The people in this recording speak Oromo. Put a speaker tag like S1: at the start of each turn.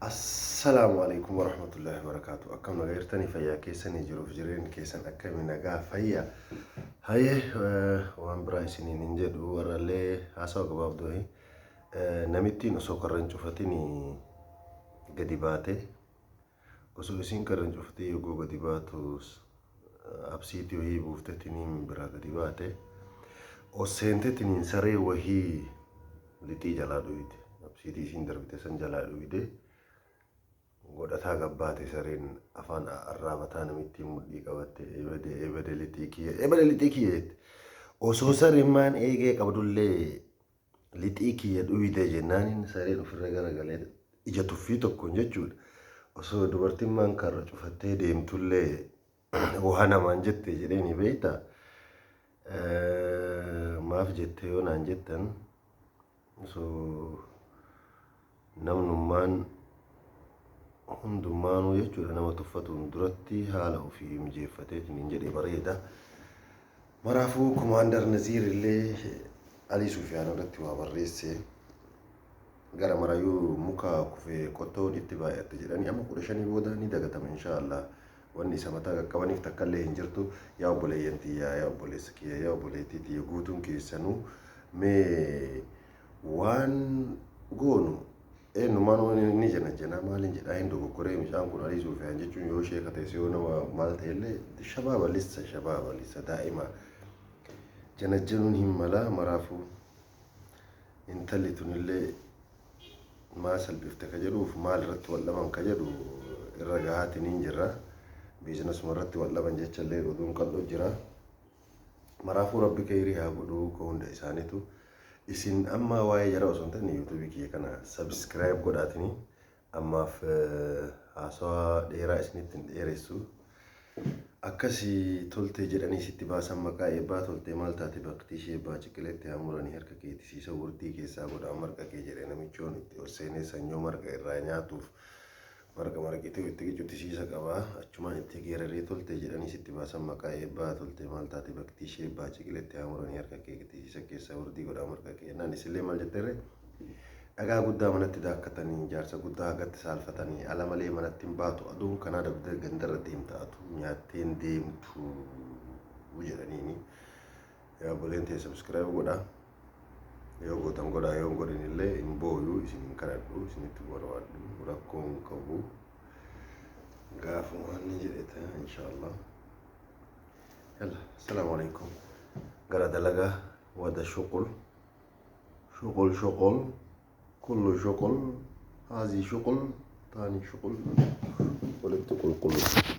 S1: Assalaamu alaikum warahmatullahi wabarakaatu. Akkam nagaa jirtanii fayyaa keessanii jiruuf jireenyi keessan akkami nagaa fayyaa. Hayyee waan biraa isiniin hin jedhu warrallee haasawa gabaabduu wayi. Namittiin osoo karra hin cufatin gadi baate osoo isiin karra hin cufatin yoguu gadi baatu absiitii wayii buuftetiniin biraa gadi baate os seentetiniin saree wahii lixii jalaa dhuyde absiitii isiin darbite san jalaa dhuyde godhataa gabbaate sareen afaan arraabataa namittiin mudhii qabatte ebade ebade lixii kiyya ebade lixii kiyya jette osoo sareen maan eegee qabdullee lixii kiyya dhuyde jennaaniin sareen ofirra garagalee ija tuffii tokkoon jechuudha. Osoo dubartiin maan karra cufattee deemtullee waa namaan jette jedheeni beektaa? Maaf jette yoo naan jettan osoo namnummaan hundummaanuu jechuudha nama tuffatuun duratti haala ofii mijeeffateetiin hin jedhe bareeda. Maraafuu Komaandar Naziir illee Alii Sufiyaan irratti waa barreesse. Gara marayyuu muka kufe qottoon itti baay'atte jedhanii amma 15 booda ni dagatama inshaa Allah. Wanni isa mataa qaqqabaniif takkallee hin jirtu. Yaa obboleeyyan tiyya, yaa obboleessa kiyya, yaa obboleettii tiyya guutuun keessanuu mee waan goonu eenyumaan ni janajjanaa maaliin jedhaa hin dogoggoree mucaan kun Alii Suufiyaan jechuun yoo sheeka ta'es yoo nama maal ta'ellee shabaaba lissa shabaaba lissa daa'ima janajjanuun hin malaa maraafuu intalli tunillee maa salphifte ka jedhuuf maal irratti wal dhaban ka jedhu irra gahaatiin hin jirra biizinasuma irratti wal dhaban jechallee oduun qal'oo jira. Maraafuu Rabbi keyrii haa godhuu ka hunda isaanitu. Isin amma waa'ee jara osoo hin taane YouTube kiyya kana subscribe godhaatini ammaaf haasawa dheeraa isinitti hin dheeressu. Akkasi toltee jedhanii sitti baasan maqaa eebbaa toltee maal taate baqtii ishee eebbaa ciqileetti haa muranii harka keeti siisa wurdii keessaa godhaa marqa kee jedhe namichoon itti ol seenee sanyoo marqa irraa nyaatuuf Marqa marqitee itti qicu tisiisa qaba. Achumaan itti geeraree tolte jedhanii sitti baasan maqaa eebbaa tolte maal taate baktii ishee eebbaa ciqiletti haa muranii harka kee tisiisa keessaa wurdii godhaa marqa kee jennaan isillee maal jetterre dhagaa guddaa manatti daakkatanii jaarsa guddaa hagatti saalfatanii ala malee manatti hin baatu aduun kanaa dabdee gandarra deemta atuu nyaattee hin deemtu jedhaniini. Yaa obboleen tee subscribe godhaa. Yoo gootan godhaa yoo hin godhin illee hin booyu isin hin kadhadhu isinitti barbaadhu rakkoo hin qabu. Gaafuma inni jedhe ta'a inshaallah. Yalla assalaamu alaikum. Gara dalagaa wada shuqul shuqul shuqul kullu shuqul haazii shuqul taanii shuqul walitti qulqullu.